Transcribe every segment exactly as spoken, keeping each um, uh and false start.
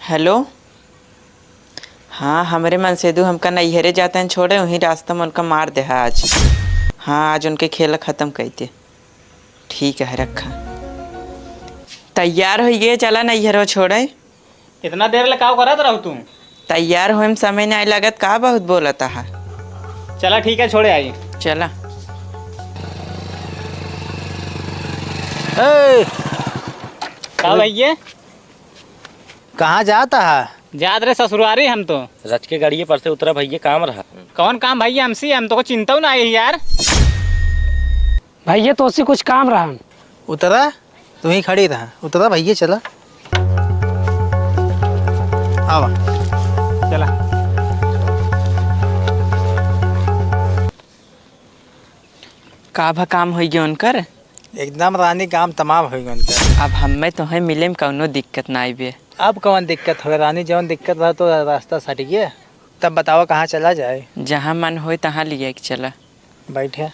हेलो। हाँ, हमरे मनसेधू हमका नैहरे जाते हैं छोड़े, वहीं रास्ता में उनका मार देहा आज। हाँ, आज उनके खेला खतम कइ दे। ठीक है, रखा। तैयार होइए, चला नैहरो छोड़े। इतना देर ले काव करत रहू तू? तैयार होए में समय नाहीं लगत, का बहुत बोलत आहा। चला ठीक है, छोड़े आई। चला। ए! का भैया? कहाँ जात आहा? जात रहे ससुरारी हम तो। रच के गाड़िए पर से उतरा भैया, काम रहा। कौन काम भैया हमसे? हम तो को चिंता ना आई यार। भैया, तोसी कुछ काम रहन। उतरा, तू ही खड़ी रहा। उतरा भैया, चला। आवा। चला। का भा काम होई गयो उनकर? एकदम रानी, काम तमाम होई गयो उनकर। अब हम्मे तोहे मिले में कौनो दिक्कत ना आइबे। अब कौन दिक्कत होए रानी, जौन दिक्कत रहा तो रास्ता सट गया। तब बतावा कहाँ चला जाए? जहाँ मन होए तहाँ लिया के चला। बैठे।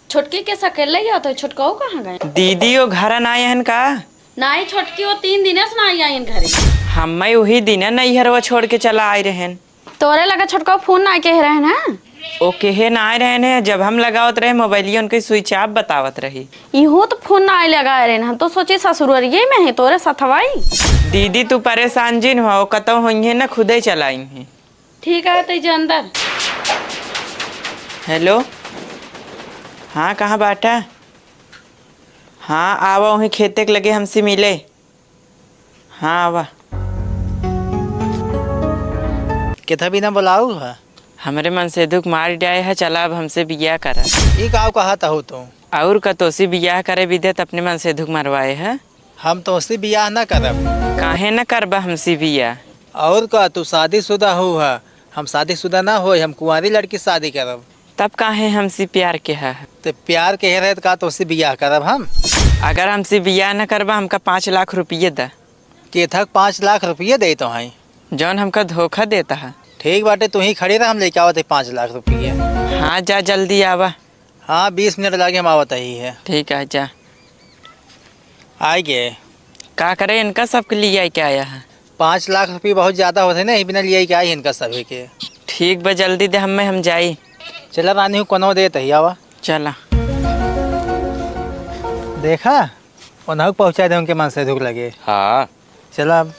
छोटकी के सकेले ही होत है, छोटकऊ कहाँ गए? दीदी, वो घर ना आए हन का? नाई छोटकी, वो तीन दिने से नाई आइन घरे। हम्मे वही दिने नैहरवा छोड़ के चला आए रहन। तोरे लगे छोटकऊ फोन नाई कहे रहन, हैं? ओ कहे नाई रहन है, जब हम लगावत रहे मोबाइलिया उनके switch off बतावत रही। इहू तो फोन नाई लगाए रहन, हम तो सोची ससुररिये में है तोरे सथवाई। दीदी, तू परेशान जिन हो, कतौ होइहे ना, खुदे चलाइन है। ठीक है, तो जा अंदर। हेलो, हाँ, कहाँ बाटा? हाँ, आवा, वहीं खेते के लगे हमसे मिले। हाँ, आवा। केथा बिना बुलाऊ है? हमरे मनसेधू के मार डाए है, चला अब हमसे बियाह करा। ई का कहत हो तू? और का, तोसी बियाह करे बिदे त अपने मनसेधू के मरवाए है। हम तोसी बियाह ना करब। काहे ना करबा हमसे बियाह? और का, तू शादीशुदा हो है, हम शादीशुदा ना होई, हम कुंवारी लड़की शादी करब। तब काहे हमसे प्यार के है? ते प्यार के रहे त का तोसे बियाह करब हम? अगर हमसे बियाह न करबा, हमका पाँच लाख रुपये द। केथक पाँच लाख रुपये दे तो हैं? जौन हमका धोखा देता है। ठीक बाटे, तू ही खड़ी रह, हम लेके आवत है पाँच लाख रुपये। हाँ, जा जल्दी आवा। हाँ, बीस मिनट लागे, हम आवत ही है। ठीक है, जा। आइ गे। का करे, इनका सबके लिए आई के आया है? पाँच लाख रुपये बहुत ज्यादा होत है ना, यही बिना लिए आई के आई इनका सभी के। ठीक बा, जल्दी दे हमें, हम जाई। चला रानी, हूँ कोनो देत ही, आवा। चला। देखा, उन्हों पहुँचा दे उनके मनसेधू के लगे। हाँ। चला अब।